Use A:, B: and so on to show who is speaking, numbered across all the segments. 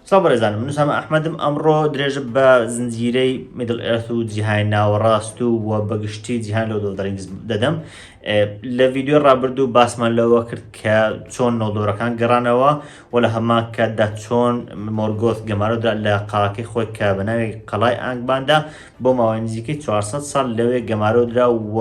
A: سڵاو بەڕێزانم من ئوسامە ئەحمەدم ئەمڕۆ درێژە بە زنجیرەی Middle Earth و جیهانی ناوەڕاست و و بەگشتی جیهان Lord of the Rings دەدەم لە ڤیدیۆی ڕابردوو باسمان لەوە کرد کە چۆن نۆڵدۆرەکان گەڕانەوە و لە هەمان کاتدا چۆن مۆرگۆث گەمارۆدرا لە قەڵاکەی خۆی کە بە ناوی قەڵای ئانگباندا بۆ ماوەی نزیکەی 400 ساڵ لەوێ گەمارۆدرا و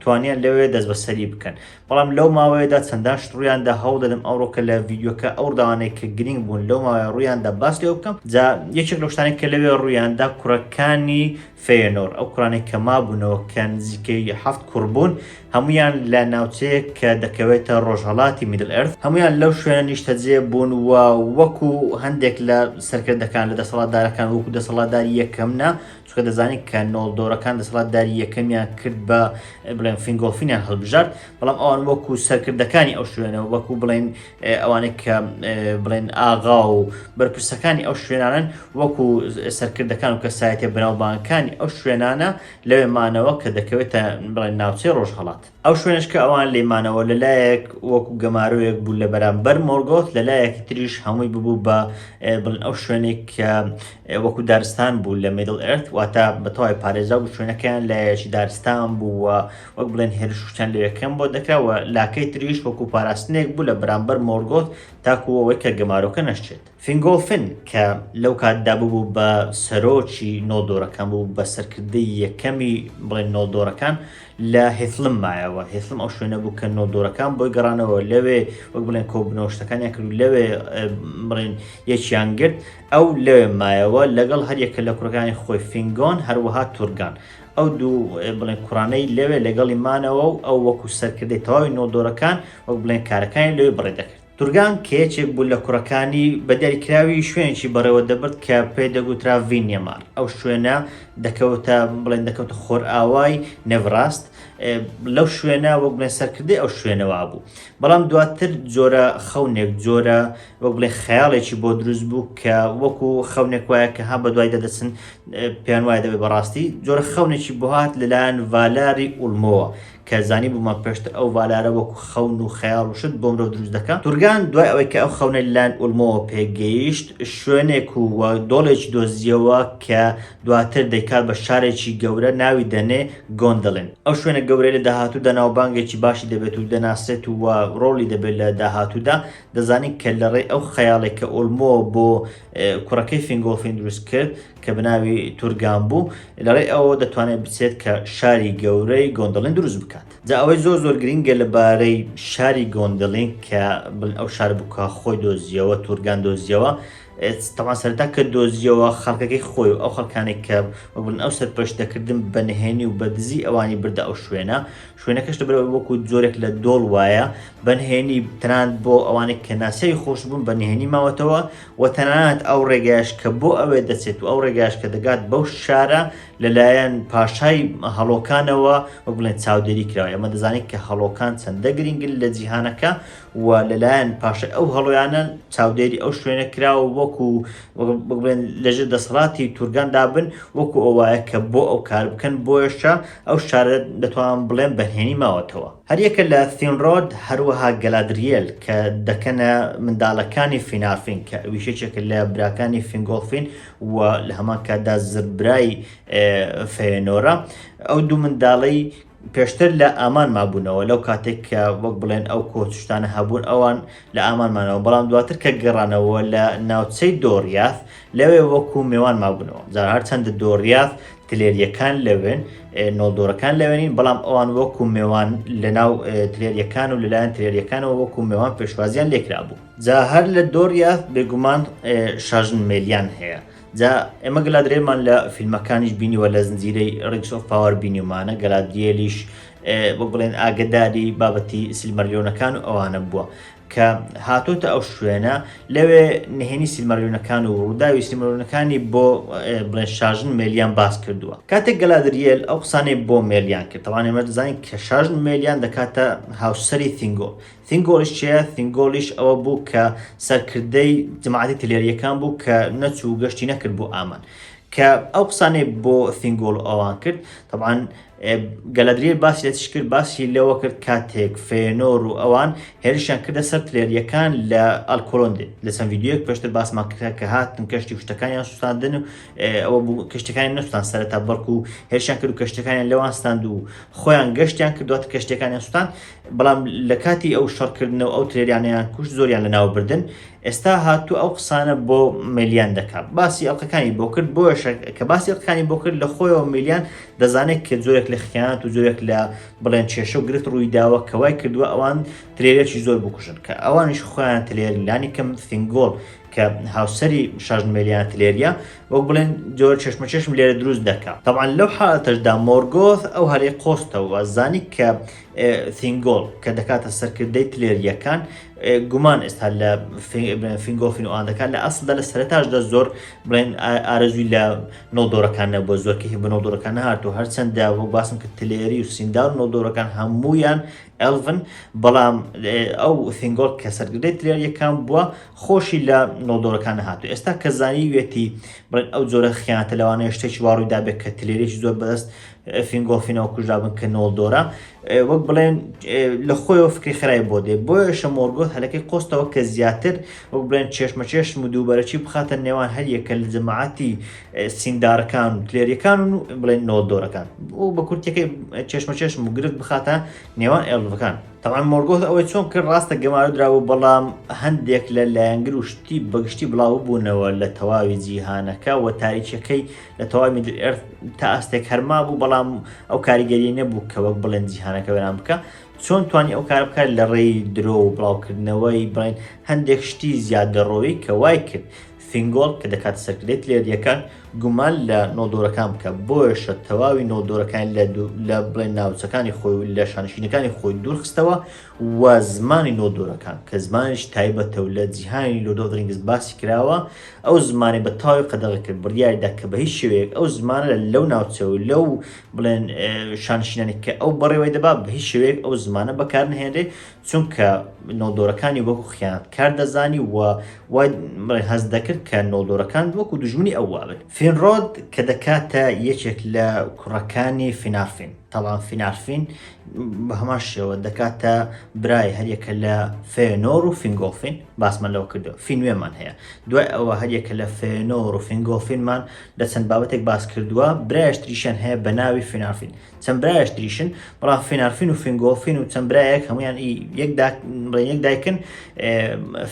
A: توانیان لەوێ دەستبەسەری بکەن بەڵام لەو ماوەیەدا چەندان شت ڕوویاندا هەوڵ دەدەم ئەوڕۆکە لە ڤیدیۆکە ئەو ڕووداوانەی کە گرنگ بوون لەو ماوەیە ڕوویاندا باس لێوە بکەم جا یەکێک لەو شتانەی کە لەوێ ڕوویاندا کوڕەکانی فێنۆر ئەو کوڕانەی کە مابوونەوە کە نزیکەی هەفت کوڕ بوون هەمویان لە ناوچەیەک کە دەکەوێتە ڕۆژهەڵاتی Middle Earth هەمویان لەو شوێنە نیشتەجێ بوون و وەکو هەندێک لە سەرکردەکان لە دەسەڵاتدارەکان وەکو دەسەڵاتداری یەکەم نا چونکە دەزانین کە نۆڵدۆرەکان دەسەڵاتداری یەکەمیان کرد بە بڵێن فینگۆڵفینیان هەڵبژارد بەڵام ئەوان وەکو سەرکردەکانی ئەو شوێنەوە وەکو بڵێن ئەوانەی کە بڵێن ئاغا و بەرپرسەکانی ئەو شوێنانن وەکو سەرکردەکان و کەسایەتە بەناوبانگەکانی ئەو شوێنانە لەوێ مانەوە کە دەکەوێتە بڵێن ناوچەی ڕۆژهەڵات. ئەو شوێنەش کە ئەوان لێی مانەوە لە لایەک وەکو گەمارۆیەک بوو لە بەرامبەر مۆرگۆث لە لایەکی تریش هەمووی ببوو بە بڵێن ئەو شوێنێک کە وەکو دارستان بوو لە Middle Earth واتە بە تەواوی پارێزراو بوو شوێنەکەیان لایەکی دارستان بوو و وەک بڵێن هێرش و شتیان لەوێ کەم بۆ دەکرا و لاکەی تریش وەکو پاراستنێک بوو لە بەرامبەر مۆرگۆث تاکو ئەوەی کە گەمارۆکە نەشچێت. فینگۆڵفن کە لەو کاتدا ببوو بە سەرۆکی نۆڵدۆرەکان، ببوو بە سەرکردەی یەکەمی بڵێن نۆڵدۆرەکان، لە هێثلم مایەوە. هێثلم ئەو شوێنە بوو کە نۆڵدۆرەکان بۆی گەڕانەوە، لەوێ وەک بڵێن کۆبوونەوە شتەکانیان کرد و لەوێ بڵێن یەکیان گرت. ئەو لەوێ مایەوە لەگەڵ هەریەکە لە کوڕەکانی خۆی فینگۆن هەروەها تورگان. ئەو دوو بڵێن کوڕانەی لەوێ لەگەڵی مانەوە و ئەو وەکو سەرکردەی تەواوی نۆڵدۆرەکان وەک بڵێن کارەکانی لەوێ بەڕێ دەکرد. تورگان کە یەکێک بوو لە کوڕەکانی، بە دیاریکراوی شوێنێکی بەڕێوە دەبرد کە پێی دەگوترا ڤینیەمار. ئەو شوێنە دەکەوتە بڵێن دەکەوتە خۆرئاوای نێڤراست. لەو شوێنە وەک بڵێن سەرکردەی ئەو شوێنە وابوو. بەڵام دواتر جۆرە خەونێک، جۆرە وەک بڵێن خەیاڵێکی بۆ دروست بوو کە وەکو خەونێک وایە کە ها بەدوایدا دەچن پێیان وایە دەبێت بەڕاستی جۆرە خەونێکی بۆ هات لەلایەن ڤالاری ئولمۆوە کە زانیبوومان پێشتر ئەو ڤالارە وەکو خەون و خەیاڵ و شت بۆ مرۆڤ دروست دەکا. تورگان دوای ئەوەی کە ئەو خەونەی لەلایەن ئولمۆوە پێگەیشت، شوێنێک و و دۆڵێکی دۆزییەوە کە دواتر دەیکات بە شارێکی گەورە ناوی دەنێ گۆندڵین. ئەو شوێنە گەورەیە لە داهاتوودا ناوبانگێکی باشی دەبێت و دەناسرێت و ڕۆڵی دەبێت لە داهاتوودا. دەزانین کە لەڕێی ئەو خەیاڵێک کە ئولمۆ بۆ کوڕەکەی فینگۆڵفین دروست کرد، کە بە ناوی تورگان بوو، لە ڕێی ئەوەوە دەتوانێت بچێت کە شاری گەورەی گۆندڵین دروست بکات. جا ئەوەی زۆر زۆر گرینگە لە بارەی شاری گۆندڵین کە بڵێن ئەو شارە بوو کە خۆی دۆزیەوە، تورگان دۆزیەوە، تەبعەن سەرەتا کە دۆزیەوە خەڵکەکەی خۆی و ئەو خەڵکانەی کە وەک بڵێن ئەو سەرپەرشتی دەکردن بە نهێنی و بە دزی ئەوانی بردە ئەو شوێنە، شوێنەکەش لەبەرئەوەی وەکو جۆرێک لە دۆڵ وایە بە نهێنی تەنانەت بۆ ئەوانەی کە ناسیاوی خۆش بوون بە نهێنی ماوەتەوە و تەنانەت ئەو ڕێگایش کە بۆ ئەوێ دەچێت و ئەو ڕێگایش کە دەگات بەو شارە لەلایەن پاشای هەڵۆکانەوە وەک بڵێن چاودێری کراوە ئێمە دەزانین کە هەڵۆکان چەندە گرنگن لە جیهانەکە و لەلایەن پاشای ئەو هەڵۆیانە چاودێری ئەو شوێنە کراوە وەکو وەک بڵێن لەژێر دەسەڵاتی تورگاندا بن وەکو ئەو وایە کە بۆ ئەو کار بکەن بۆیەشە ئەو شارە دەتوانم بڵێم بە نهێنی ماوەتەوە. هەریەکە لە ثینڕۆد هەروەها گەلادریێل کە دەکەنە منداڵەکانی فینارفین کە ئەویش یەکێکە لە براکانی فینگۆڵفین و لە هەمان کاتدا زربرای فێنۆرە ئەو دوو منداڵەی پێشتر لە ئامان مابوونەوە لەو کاتێک کە وەک بڵێن ئەو کۆچشتانە هەبوون ئەوان لە ئامان مانەوە بەڵام دواتر کە گەڕانەوە لە ناوچەی دۆریاث لەوێ وەکو مێوان مابوونەوە جا هەرچەندە دۆریاث تلێریەکان لەوێن نۆڵدۆرەکان لەوێنین بەڵام ئەوان وەکو مێوان لەناو تلێریەکان و لەلایەن تلێریەکانەوە وەکو مێوان پێشوازیان لێکرابوو جا هەر لە دۆریاث بێگومان شاژن مێلیان هەیە جا ئێمە گەلادرێلمان لە فیلمەکانیش بینیوە لە زنجیرەی Rings of Power بینیومانە گەلادریێلیش وەک بڵێن ئاگداری بابەتی سیلمەریۆنەکان و ئەوانە بووە کە هاتۆتە ئەو شوێنە لەوێ نهێنی سیلمەریۆنەکان و ڕووداوی سیلمەریۆنەکانی بۆ بڵێن شاژن مێلیان باس کردووە کاتێک گەلادریێل ئەو قسانەی بۆ مێلیان کرد تەوان ئێمە دەزانین کە شاژن مێلیان دەکاتە هاوسەری ثینگۆل ثینگۆلیش چیە؟ ثینگۆلیش ئەوە بوو کە سەرکردەی جەماعەتی تلێرییەکان بوو کە نەچوو گەشتی نەکرد بۆ ئامان. کە ئەو قسانەی بۆ ثینگۆل و ئەوان کرد، تەبعەن گەلەدریل باسی لە چی کرد؟ باسی لەوە کرد کاتێک فێنۆر و ئەوان هێرشیان کردە سەر تلێریەکان لە ئەلکۆلۆندێ، لە چەند ڤیدیۆیەک پێشتر باسمان کرد کە هاتن کەشتی و شتەکانیان سوستاندن و ئەوە بوو کەشتەکانیان نەسوتان سەرەتا، بەڵکو هێرشیان کرد و کەشتەکانیان لەوان ستاند و خۆیان گەشتیان کرد، دواتر کەشتەکانیان سوتان. بەڵام لە کاتی ئەو شەڕکردنە و ئەو تلێریانەیان کوشت، زۆریان لەناو بردن. ئێستا هاتوو ئەو قسانە بۆ مێلیان دەکات، باسی ئەڵقەکانی بۆ کرد. بۆیەشە کە باسی ئەڵقەکانی بۆ کرد لە خۆیەوە مێلیان دەزانێت کە جۆرێک لە خیانەت و جۆرێک لە بڵێن کێشە و گرفت ڕووی داوە کە وای کردووە ئەوان تلێرێکی زۆر بکوژن، کە ئەوانیش خۆیان تلێرن، لانی کەم فینگۆڵ کە هاوسەری شاژن مێلیان تلێریە، وەک بڵێن جۆر چێشمە چێشم لێرە دروست دەکا. تەبعەن لەو حالەتەشدا مۆرگۆث ئەو هەلەی قۆستەوە، زانی کە ثینگۆڵ کە دەکاتە سەرکردەی تلێریەکان گومان ئێستا لە فینگۆفین و ئەوان دەکات. لە ئەسڵدا لە سەرەتاشدا زۆر بڵێن ئارەزووی لە نۆڵدۆرەکان نەبووە، زۆر کەی بە نۆڵدۆرەکان نەهاتوو، هەرچەندە وەک باسم کرد تلێری و سیندار و نۆڵدۆرەکان هەموویان ئێڵڤن، بەڵام ئەو ثینگۆڵ کە سەرکردەی تلێریەکان بووە خۆشی لە نۆڵدۆرەکان نەهاتوو. ئێستا کە زانیویەتی بڵێن ئەو جۆرە خیانەتە لەوانەیە شتێکی وا ڕووی دابێت کە تلێریی زۆر بەدەست فینگۆفینەوە کوژرابن کە نۆڵدۆرە، وەک بڵێن لە خۆیەوە فکری خراپی بۆ دێ. بۆیەشە مۆرگۆت هەلەکەی قۆستەوە کە زیاتر وەک بڵێن چێشمە چێشم و دووبەرەکی بخاتە نێوان هەر یەکە لە جەماعەتی سیندارەکان و تلێریەکان و بڵێن نۆڵدۆرەکان و بە کورتیەکەی چێشمە چێشم و گرفت بخاتە نێوان ئێڵڤەکان. تەبعەن مۆرگۆث ئەوەی چۆن کرد ڕاستە گەمارۆ درابوو، بەڵام هەندێک لە لایەنگر و شتی بەگشتی بڵاوببوونەوە لە تەواوی جیهانەکە و تاریکیەکەی لە تەواوی میدل ئێرث تا ئاستێک هەر مابوو، بەڵام ئەو کاریگەریەی نەبوو کە وەک بڵێن جیهانەکە وێران بکا. چۆن توانی ئەو کارە بکات؟ لە ڕێی درۆ و بڵاوکردنەوەی بڵێن هەندێک شتی زیادەڕۆیی کە وای کرد فینگۆڵ کە دەکاتە سەرکردەی تلێرییەکان گومان لە نۆڵدۆرەکان بکات، بۆیەشە تەواوی نۆڵدۆرەکانی لە لە بڵێن ناوچەکانی خۆی و لە شانشینەکانی خۆی دوورخستەوە و زمانی نۆڵدۆرەکان کە زمانێکی تایبەتە و لە جیهانی لۆرد ئۆف رینگز باسی کراوە ئەو زمانی بە تەواوی قەدەغە کرد. بڕیاریدا کە بە هیچ شێوەیەک ئەو زمانە لەو ناوچە و لەو بڵێن شانشینانی کە ئەو بەڕێوەی دەبا بە هیچ شێوەیەک ئەو زمانە بەکارنەهێنرێ، چونکە نۆڵدۆرەکانی وەکو خیانەتکار دەزانی و وای هەست دەکرد کە نۆڵدۆرەکان وەکو دوژمنی ئەو وابن. فینڕۆد کە دەکاتە یەکێک لە کوڕەکانی فینارفین، تەبعەن فینارفین بە هەمان شێوە دەکاتە برای هەریەکە لە فێنۆر و فینگۆڵفین، باسمان لەوە کردووە فینوێمان هەیە، دوای ئەوە هەریەکە لە فێنۆر و فینگۆڵفینمان لە چەند بابەتێک باس کردووە، برایش تریشیان هەیە بە ناوی فینارفین. چەند برایش تریشن، بەڵام فینارفین و فینگۆفین و چەند برایەک هەمویان یەک بڵێن یەک دایکن،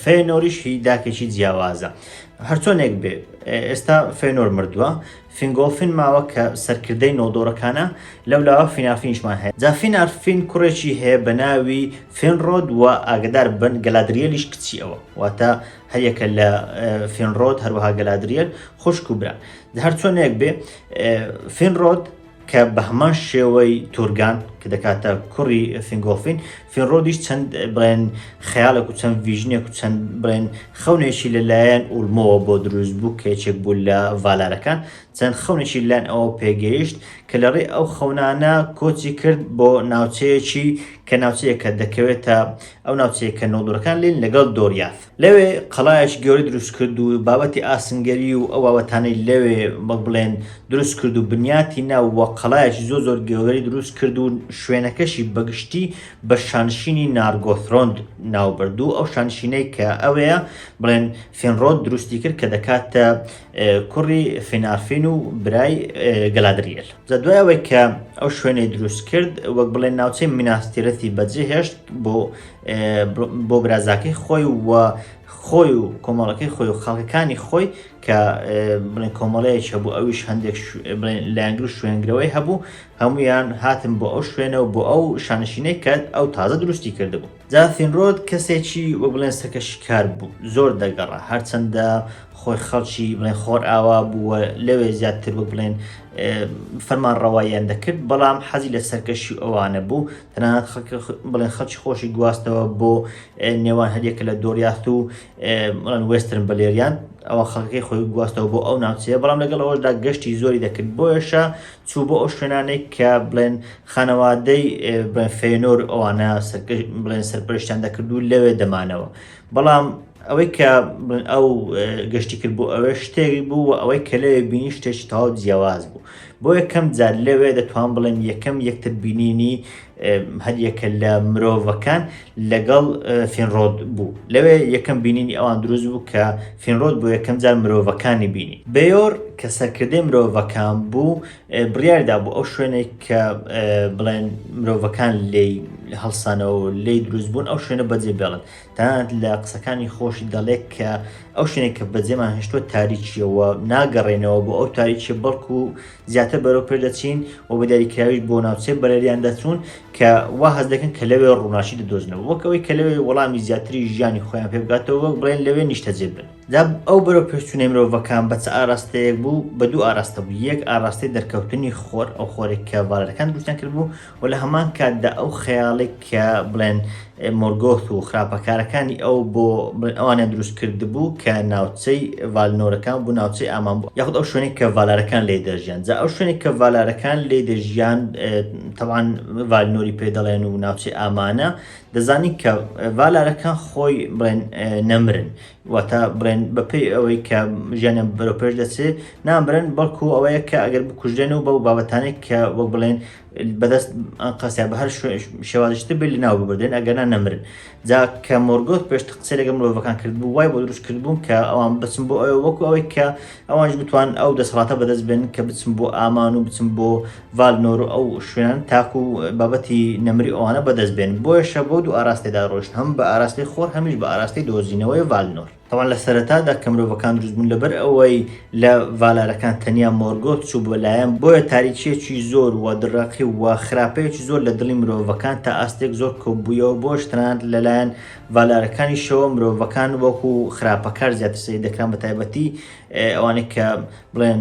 A: فێنۆریش هی داکێکی جیاوازە. هەرچۆنێک بێ ئێستا فێنۆر مردووە، فینگۆفین ماوە کە سەرکردەی نۆڵدۆرەکانە، لەولاوە فینارفینیشمان هەیە. جا فینارفین کوڕێکی هەیە بە ناوی فینڕۆد و ئاگدار بن گەلادریێلیش کچی ئەوە، واتە هەریەکە لە فینڕۆد هەروەها گەلادریێل خوشک و بران. هەرچۆنێک بێ فینڕۆد کە بە هەمان شێوەی تورگان کە دەکاتە کوڕی فینگۆڵفین، فینڕۆدیش چەند بڵێن خەیاڵێک و چەند vision ێک و چەند بڵێن خەونێکی لەلایەن ئولمۆوە بۆ دروست بوو کە یەکێک بوو لە ڤالارەکان، چەند خەونێکی لەلایەن ئەوە پێگەیشت کە لە ڕێی ئەو خەونانە کۆچی کرد بۆ ناوچەیەکی کە ناوچەیەکە دەکەوێتە ئەو ناوچەیە کە نۆڵدۆرەکان لێن لەگەڵ دۆریاث. لەوێ قەڵایەکی گەورەی دروست کرد و بابەتی ئاسنگەری و ئەو بابەتانەی لەوێ وەک بڵێن دروست کرد و بنیاتی نا و قەڵایەکی زۆر زۆر گەورەی دروست کرد و شوێنەکەشی بەگشتی بە شانشینی نارگۆثرۆند ناوبرد و ئەو شانشینەی کە ئەوەیە بڵێن فینڕۆد دروستی کرد کە دەکاتە کوڕی فینارفین و برای گەلادریێل. جا دوای ئەوەی کە ئەو شوێنەی دروست کرد وەک بڵێن ناوچەی میناس تیرثی بەجێهێشت بۆ بۆ برازاکەی خۆی و خۆی و کۆمەڵەکەی خۆی و خەڵکەکانی خۆی کە بڵێن کۆمەڵەیەک هەبوو ئەویش هەندێک بڵێن لایەنگر و شوێنگرەوەی هەبوو هەمویان هاتن بۆ ئەو شوێنە و بۆ ئەو شانشینەی کە ئەو تازە دروستی کردبوو. جا فینرۆد کەسێکی وەک بڵێن سەرکەشیکار بوو زۆر دەگەڕا هەرچەندە خۆی خەڵکی بڵێن خۆرئاوا بوو و لەوێ زیاتر وەک بڵێن فەرمان ڕەواییان دەکرد بەڵام حەزی لە سەرکەشی ئەوانە بوو تەنانەت بڵێن خەڵکی خۆشی گواستەوە بۆ نێوان هەریەکە لە دۆریاث و بڵێن وێسترن بەلێریان ئەوە خەڵکەکەی خۆی گواستەوە بۆ ئەو ناوچەیە بەڵام لەگەڵ ئەوەشدا گەشتی زۆری دەکرد بۆیەشە چوو بۆ ئەو شوێنانەی کە بڵێن خانەوادەی بڵێن فێنۆر ئەوانە بڵێن سەرپەرشتیان دەکرد و لەوێ دەمانەوە بەڵام. ئەوەی کە ئەو گەشتی کرد بۆ ئەوێ شتێک بوو و ئەوەی کە لەوێ بینی شتێکی تەواو جیاواز بوو. بۆ یەکەم جار لەوێ دەتوان بڵێم یەکەم یەکتر بینینی هەریەکە لە مرۆڤەکان لەگەڵ فینرۆد بوو. لەوێ یەکەم بینینی ئەوان دروست بوو کە فینرۆد بۆ یەکەم جار مرۆڤەکانی بینی. بێیۆر کە سەرکردەی مرۆڤەکان بوو بڕیاری دابوو ئەو شوێنەی کە بڵێن مرۆڤەکان لێی هەڵسانەوە و لێی دروست بوون ئەو شوێنە بەجێ بێڵن. تەنانەت لە قسەکانی خۆشی دەڵێ کە ئەو شوێنێک کە بەجێمان هێشتووە تاریکیە و ناگەڕێنەوە بۆ ئەو تاریکیە بەڵکو زیاتر بەرەو پێش دەچین و بە دیاریکراویش بۆ ناوچەی بەلەریان دەچوون کە وا هەست دەکەن کە لەوێ ڕووناکی دەدۆزنەوە وەک ئەوەی کە لەوێ وەڵامی زیاتری ژیانی خۆیان پێ بگاتەوە وەک بڵێن لەوێ نیشتەجێ بن. جا ئەو بەرەو پێشچوونەی مرۆڤەکان بە چ ئاراستەیەک بوو؟ بە دوو ئاراستە بوو، یەک ئاراستەی دەرکەوتنی خۆر، ئەو خۆرێک کە ڤالەرەکان دروستیان کردبوو و لە هەمان کاتدا ئەو خەیاڵێک کە بڵێن مۆرگۆث و خراپەکارەکانی ئەو بۆ بڵێن ئەوانیان دروست کردبوو کە ناوچەی ڤالنۆرەکان بوو، ناوچەی ئامان بوو یاخود ئەو شوێنێک کە ڤالارەکان لێی دەژیان. جا ئەو شوێنێک کە ڤالارەکان لێی دەژیان تەبعەن ڤالنۆری پێ دەڵێن و ناوچەی ئامانە، دەزانین کە ڤالارەکان خۆی بڵێن نەمرن، واتە بڵێن بەپێی ئەوەی کە ژیانیان بەرەو پێش دەچێت نامرن، بەڵکو ئەوەیە کە ئەگەر بکوژرێن و بەو بابەتانێک کە وەک بڵێن بەدەست ئەنقەست یا بە هەر شێوازێکی تر بێت لەناو ببردرێن ئەگەرنا نەمرن. جا کە مۆرگۆث پێشتر قسەی لەگەڵ مرۆڤەکان کردبوو وای بۆ دروست کردبوون کە ئەوان بچن بۆ ئەوێ وەکو ئەوەی کە ئەوانیش بتوان ئەو دەسەڵاتە بەدەست بێنن کە بچن بۆ ئامان و بچن بۆ ڤالنۆر و ئەو شوێنان تاکو بابەتی نەمری ئەوانە بەدەست بێنن. بۆیەشە بەو دوو ئاراستەیدا ڕۆیشتن هەم بە ئاراستەی خۆر هەمیش بە ئاراستەی دۆزینەوەی ڤالنۆر. تەبعەن لە سەرەتادا کە مرۆڤەکان دروست بوون لەبەر ئەوەی لە ڤالارەکان تەنیا مۆرگۆث چوو بۆ لایان بۆیە تاریکیەکی زۆر و دڕەقی و خراپەیەکی زۆر لە دڵی مرۆڤەکان تا ئاستێک زۆر کۆبوویەوە بۆیەش تەنانەت لەلایەن ڤالارەکانیشەوە مرۆڤەکان وەکو خراپەکار زیاتر سەیر دەکران بە تایبەتی ئەوانەی کە بڵێن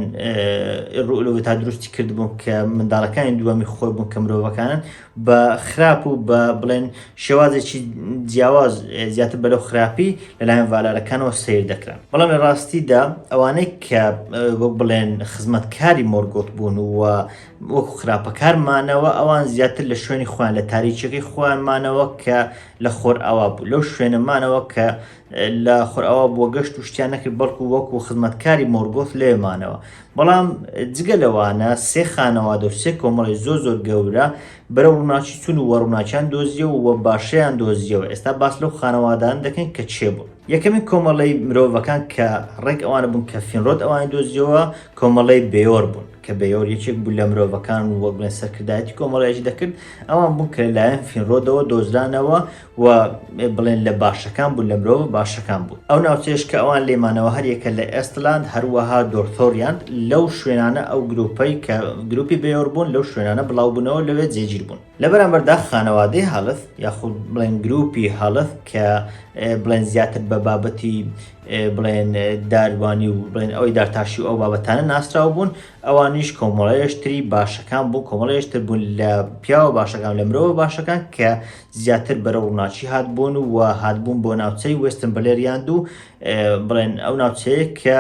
A: ڕوئلوتا دروستی کردبوون کە منداڵەکانی دووەمی خۆی بوون کە مرۆڤەکانن بە خراپ و بە بڵێن شێوازێکی جیاواز زیاتر بەرەو خراپی لەلایەن ڤالارەکانەوە سەیر دەکران. بەڵام لە ڕاستیدا ئەوانەی کە وەک بڵێن خزمەتکاری مۆرگۆت بوون و وەکو خراپەکار مانەوە ئەوان زیاتر لە شوێنی خۆیان لە تاریکیەکەی خۆیان مانەوە کە لە خۆرئاوا بوو لەو شوێنە مانەوە کە لە خۆرئاوا بووە گەشت و شتیان نەکرد بەڵکو وەکو خزمەتکاری مۆرگۆث لەوێ مانەوە. بەڵام جگە لەوانە سێ خانەوادە و سێ کۆمەڵی زۆر زۆر گەورە بەرەو ڕووناکی چوون و ڕووناکیان دۆزیەوە و باشەیان دۆزیەوە ئێستا باس لەو خانەوادانە دەکەین کە کێ بوون. یەکەمین کۆمەڵەی مرۆڤەکان کە ڕێک ئەوانە بوون کە فینرۆد ئەوانی دۆزیەوە کۆمەڵەی بێیۆر بوون کە بێیۆر یەکێک بوو لە مرۆڤەکان و وەک بڵێن سەرکردایەتی کۆمەڵەیەکی دەکرد ئەوان بوون کە لەلایەن فینرۆدەوە دۆزرانەوە و بڵێن لە باشەکان بوون لە مرۆڤە باشەکان بوون. ئەو ناوچەیەش کە ئەوان لێی مانەوە هەریەکە لە ئێستلاند هەروەها دۆرثۆریاند لەو شوێنانە ئەو گروپەی کە گروپی بێیۆر بوون لەو شوێنانە بڵاو بوونەوە لەوێ جێگیر بوون. لە بەرامبەردا خانەوادەی هالث یاخود بڵێن گروپی هالث کە بڵێن زیاتر بە بابەتی بڵێن داروانی و بڵێن ئەوەی دارتاشی و ئەو بابەتانە ناسراو بوون ئەوانیش کۆمەڵەیەشتری باشەکان بوون کۆمەڵەیەشتر بوون لە پیاوە باشەکان لە مرۆڤە باشەکان کە زیاتر بەرەو ڕووناکی هاتبوون و هاتبوون بۆ ناوچەی وێسترن بەلێریاند و بڵێن ئەو ناوچەیە کە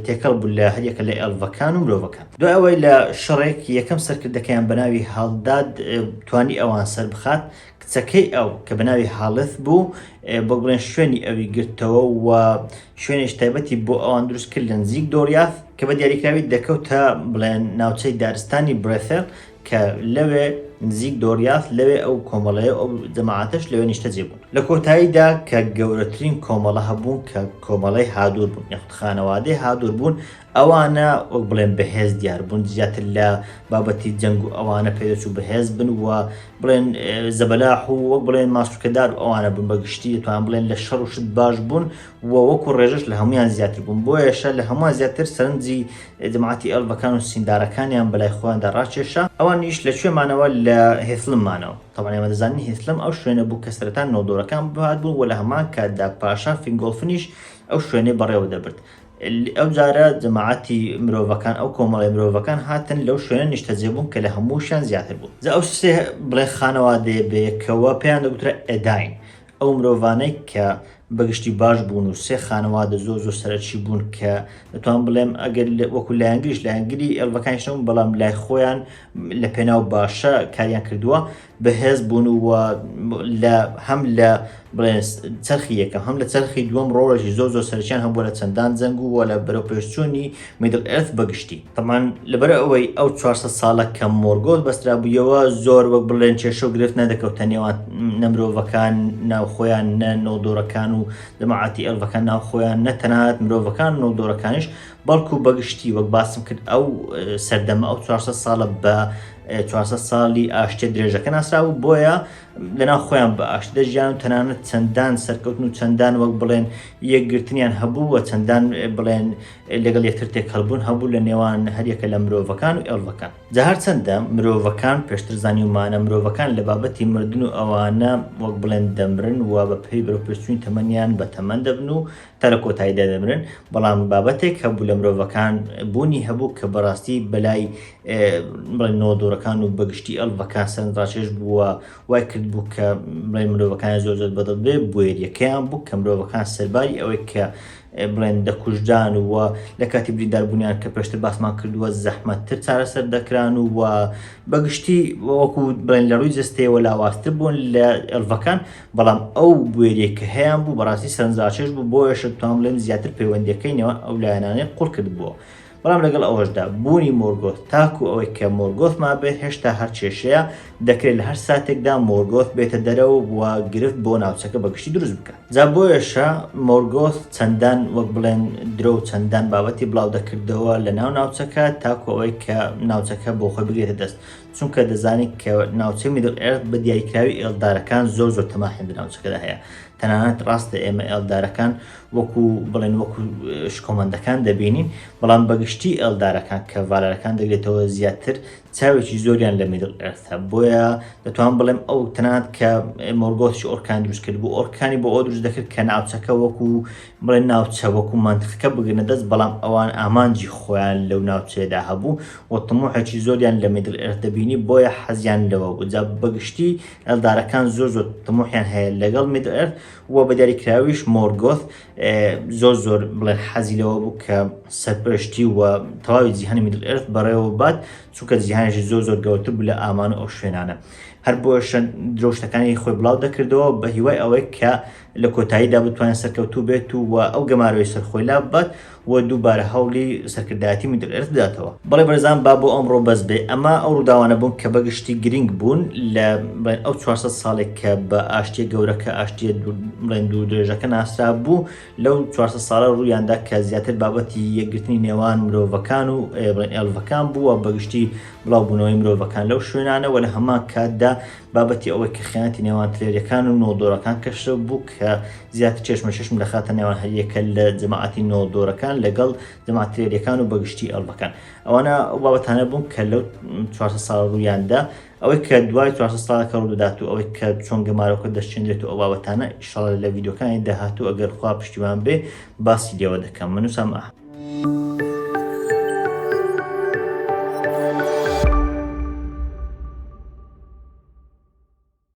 A: تێکەڵ بوو لە هەریەکە لە ئێڵڤەکان و مرۆڤەکان. دوای ئەوەی لە شەڕێک یەکەم سەرکردەکەیان بە ناوی هالداد توانی ئەوان سەربخات، کچەکەی ئەو کە بە ناوی هالث بوو بۆ بڵێن شوێنی ئەوی گرتەوە و شوێنێکی تایبەتی بۆ ئەوان دروست کرد لە نزیک دۆریاث کە بە دیاریکراوی دەکەوتە بڵێن ناوچەی دارستانی برێثێل کە لەوێ نزیک دۆریاث لەوێ ئەو کۆمەڵەیە و ئەو جەماعەتەش لەوێ نیشتەجێ بوون. لە کۆتاییدا کە گەورەترین کۆمەڵە هەبوون کە کۆمەڵەی هادور بوون یاخود خانەوادەی هادور بوون ئەوانە وەک بڵێن بەهێز دیار بوون زیاتر لە بابەتی جەنگ و ئەوانە پێدەچوو بەهێز بن و بڵێن زەبەلاح و وەک بڵێن ماسوولکەدار و ئەوانە بوون بە گشتی دەتوان بڵێن لە شەڕ و شت باش بوون و وەکو ڕێژەش لە هەمویان زیاتر بوون بۆیەشە لە هەمووان زیاتر سەرنجی جەماعەتی ئێڵڤەکان و سیندارەکانیان بەلای خۆیاندا ڕاکێشا. ئەوانیش لە کوێ مانەوە؟ لە هێثلم مانەوە. تەبعەن ئێمە دەزانین هێثلم ئەو شوێنە بوو کە سەرەتا نۆڵدۆرەکان هاتبوون و لە هەمان کاتدا پاشا فینگۆڵفنیش ئەو شوێنەی بەڕێوە دەبرد. ئەو جارە جەماعەتی مرۆڤەکان، ئەو کۆمەڵەی مرۆڤەکان هاتن لەو شوێنە نیشتەجێ بوون کە لە هەمووشیان زیاتر بوون. جا ئەو سێ بڵێ خانەوادەیە بەیەکەوە پێیان دەگوترا ئێداین. ئەو مرۆڤانەی کە بەگشتی باش بوون و سێ خانەوادە زۆر زۆر سەرەکی بوون کە دەتوانم بڵێم ئەگەر وەکو لایەنگریش لایەنگری ئێڵڤەکانیش نەبوون بەڵام لای خۆیان لە پێناو باشە کاریان کردووە. بەهێز بوون و لە هەم لە بڵێن چەرخی یەکەم هەم لە چەرخی دووەم ڕۆڵێکی زۆر زۆر سەرەکیان هەبووە لە چەندان جەنگ و لە بەرەو پێشچوونی Middle Earth بەگشتی. تەبعەن لەبەر ئەوەی ئەو 400 ساڵە کە مۆرگۆث بەسترابوویەوە زۆر وەک بڵێن کێشە و گرفت نەدەکەوتە نێوان نە مرۆڤەکان ناوخۆیان نە نۆڵدۆرەکان و جەماعەتی ئێڵڤەکان ناوخۆیان نە تەنانەت مرۆڤەکان و نۆڵدۆرەکانیش بەڵکو بەگشتی وەک باسم کرد ئەو سەردەمە ئەو 400 ساڵە بە 400 ساڵی ئاشتیە درێژەکە ناسرابوو بۆیە لەناو خۆیان بە ئاشتی دەژیان و تەنانەت چەندان سەرکەوتن و چەندان وەک بڵێن یەکگرتنیان هەبوو و چەندان بڵێن لەگەڵ یەکتر تێکەڵبوون هەبوو لە نێوان هەریەکە لە مرۆڤەکان و ئێڵڤەکان. جا هەرچەندە مرۆڤەکان پێشتر زانیومانە مرۆڤەکان لە بابەتی مردن و ئەوانە وەک بڵێن دەمرن و بە پێی بەرەوپێشچوونی تەمەنیان بە تەمەن دەبن و تا لە کۆتاییدا دەمرن بەڵام بابەتێک هەبوو لە مرۆڤەکان بوونی هەبوو کە بەڕاستی بەلای بڵێن نۆدۆرەکان و بەگشتی ئەلڤەکان سەرنجڕاکێش بووە وای کرد بوو کە بڵێن مرۆڤەکان زۆر زۆر بەدڵ بێ بوێریەکەیان بوو کە مرۆڤەکان سەرباری ئەوەی کە بڵێن دەکوژدان و لە کاتی برینداربوونیان کە پێشتر باسمان کردووە زەحمەتتر چارەسەر دەکران و بەگشتی وەکو بڵێن لە ڕووی جەستەیەوە لاوازتر بوون لە ئێڵڤەکان بەڵام ئەو بوێریە کە هەیان بوو بەڕاستی سەرنجڕاکێش بوو بۆیەشە توان بڵێم زیاتر پەیوەندیەکەی نێوان ئەو لایەنانەی قوڵ کردبووە بەڵام لەگەڵ ئەوەشدا بوونی مۆرگۆث تاکو ئەوەی کە مۆرگۆث مابێت هێشتا هەر کێشەیە دەکرێت لە هەر ساتێکدا مۆرگۆث بێتە دەرەوە و گرفت بۆ ناوچەکە بەگشتی دروست بکات جا بۆیەشە مۆرگۆث چەندان وەک بڵێن درۆ و چەندان بابەتی بڵاو دەکردەوە لە ناو ناوچەکە تاکو ئەوەی کە ناوچەکە بۆ خۆی بگرێتە دەست چونکە دەزانیت کە ناوچەی Middle Earth بە دیاریکراوی ئێڵدارەکان زۆر زۆر تەماحیان لە ناوچەکەدا هەیە تەنانەت ڕاستە ئێمە ئێڵدارەکان وەکو بڵێن وەکو شکۆمەندەکان دەبینین بەڵام بەگشتی ئێڵدارەکان کە ڤالارەکان دەگرێتەوە زیاتر چاوێکی زۆریان لە Middle Earth ە بۆیە دەتوان بڵێم ئەو تەنانەت کە مۆرگۆثی ئۆرکان دروست کرد بوو ئۆرکانی بۆ ئەو دروست دەکرد کە ناوچەکە وەکو بڵێن ناوچە وەکو مەنتقەکە بگرنە دەست بەڵام ئەوان ئامانجی خۆیان لەو ناوچەیەدا هەبوو و تموحێکی زۆریان لە Middle Earth دەبینی بۆیە حەزیان لەوە بوو جا بەگشتی ئێڵدارەکان زۆر زۆر تموحیان هەیە لەگەڵ Middle Earth و بە دیاریکراویش مۆرگۆث زۆر زۆر بڵێن حەزی لەوە بوو کە سەرپەرشتی و تەواوی جیهانی Middle Earth بەڕێوە بات چونکە جیهانێکی زۆر زۆر گەورەتر بوو لە ئامان و ئەو شوێنانە هەر بۆیەشە درۆشتەکانی خۆی بڵاو دەکردەوە بە هیوای ئەوەی کە لە کۆتاییدا بتوانێت سەرکەوتوو بێت و ئەو گەمارۆی سەر خۆی لاببات و دووبارە هەوڵی سەرکردایەتی Middle Earth بداتەوە. بەڵێ بەرزان با بۆ ئەمڕۆ بەس بێ ئەمە ئەو ڕووداوانە بوون کە بەگشتی گرنگ بوون لە بڵێن ئەو 400 ساڵێک کە بە ئاشتیە گەورەکە ئاشتیە بڵێن دوور درێژەکە ناسرا بوو لەو 400 ساڵە ڕوویاندا کە زیاتر بابەتی یەکگرتنی نێوان مرۆڤەکان و بڵێن ئێڵڤەکان بووە بەگشتی بڵاوبوونەوەی مرۆڤەکان لەو شوێنانە و لە هەمان کاتدا بابەتی ئەوەی کە خیانەتی نێوان تلێریەکان و نۆڵدۆرەکان کەشف بوو کە زیاتر چێشمەچێشم دەخاتە نێوان هەریەکە لە جەماعەتی نۆڵدۆرەکان لەگەڵ جەماعەت تلێریەکان و بەگشتی ئەڵبەکان. ئەوانە ئەو بابەتانە بوون کە لەو 400 ساڵە ڕوویاندا. ئەوەی کە دوای 400 ساڵەکە ڕوودەدات و ئەوەی کە چۆن گەمارۆکە دەشچێنرێت و ئەو بابەتانە ئیشەڵا لە ڤیدیۆکانی داهاتوو ئەگەر خوا پشتیوان بێ باسی لێوە دەکەم. من وسام ئەحمەد.